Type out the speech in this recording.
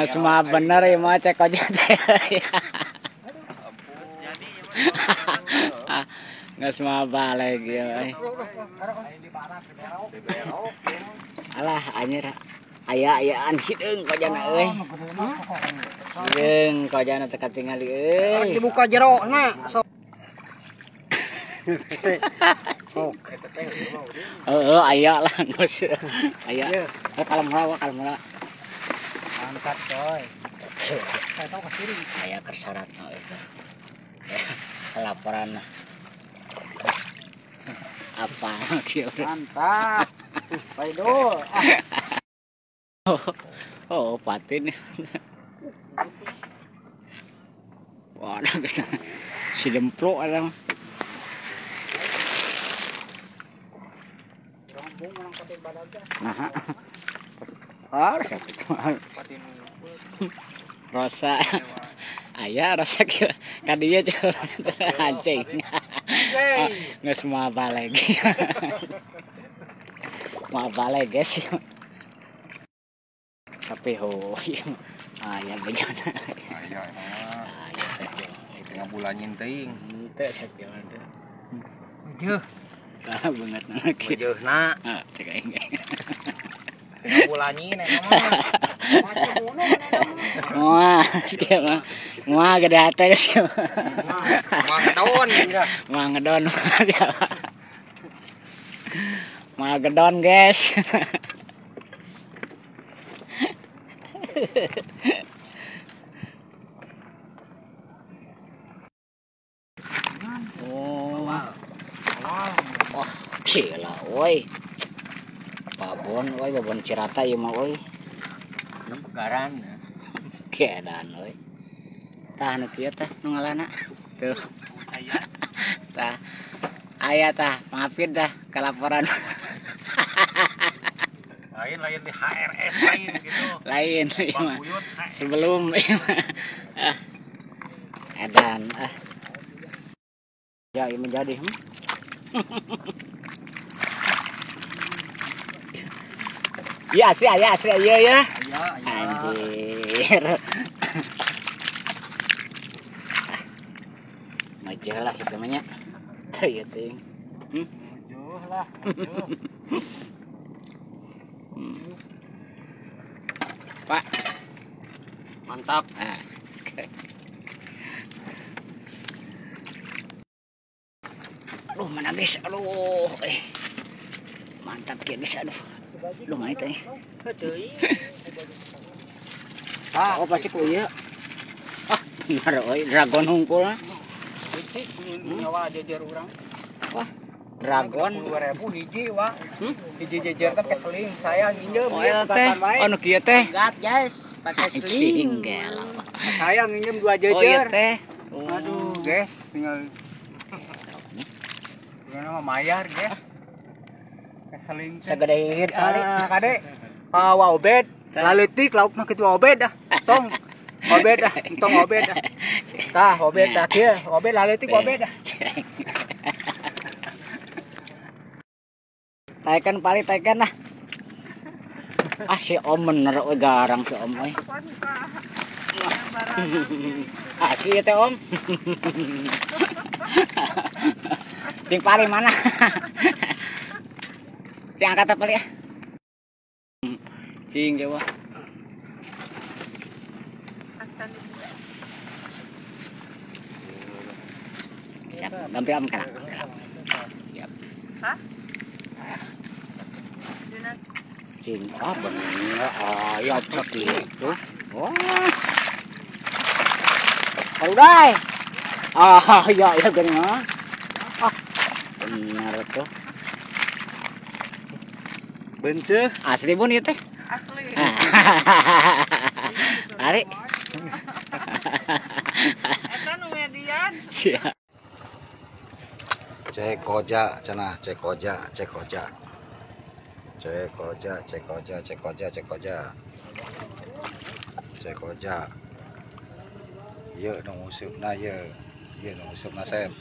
Nggak semua bener ya mah cek aja teh. Nggak semua balik ya. Alah anjir aya-ayaan hideung kojana euy. Hideung kojana teh katingali euy. Dibuka jerona. Heeh aya lah geus. Aya. Kalem heula, kalem heula. Mantap coy. Saya tahu ke kiri. Aya kersaratna itu. Laporan apa kieu. Mantap. Paidul. Oh, patin. Wah, si demplok ada. Nah. Harus rosa. Aya rosa ka dieu anjing. Geus moal balik. Moal balik guys. Tapi ho, aya bejana. Aya emang. Aya bulanyin teuing. Teu sakieu. Jeuh. Tah beungeut na kieu. Jeuhna. Ah, cek aing. Bulanyin eta mah. Wah, kieu mah. Wah, gede hate geus kieu. Mah ngedon. Mah ngedon. Mah ngedon, guys. Oh. Wah, gila woi. Babon woi, babon cirata ieu mah woi. Garan. Keadaan woi. Tah nu kieu tah nu ngalana. Tuh. Tah. Aya tah, maafin dah kelaporan. Lain lain di HRS lain gitu. Lain mah. Sebelum ah. Edan ah. Ya ini menjadi. Ya asli aya asli iya ya. Anjir. Majuh lah sih namanya. Teu ieu teuing. Majuh lah, majuh. Pak. Mantap. Nah. Aduh, mana guys? Aduh, Mantap ya guys, aduh. Aduh, mana teh? Ah, oh pasti ku ieu. Ah, bener euy, dragon hungkul. Hiji nyawa jejer urang. Wah, dragon 2000 hiji, wah. Hiji jejer teh pakai seling, saya nginjem oh, ieu teh. Oh, nu kieu teh. Enggak, guys, pakai seling. Saya nginjem 2 jejer. Oh, ieu teh. Aduh, guys, tinggal gimana mah mayar, guys. Keseling segede hit kali. Kade. Ah, wa obed. Laleutik lauk mah kitu obed ah. Tong. Obed ah, tong obed ah. Tah, obed tah kieu, obed laleutik obed ah. Taikan pali taikan lah. Ah si om bener euy garang si om euy. Ah si teh om. Cing pali mana? Cing angkat apa ya? Cing jawa. Siap, gampil am kelak. Siap. Hah? Cing, ah bener, ayam segitu. Wah. Udah. Ah, ya ya gini mah. Ah, bener tuh. Benceh. Asli bun ieu teh? Asli. Ari. Eta nu median. Siap. Cek koja cenah, cek koja, cek koja. Cek koja, cek koja, cek koja, cek koja. Cek koja. Ieu nu nguseup ieu. Ieu nu nguseup sep.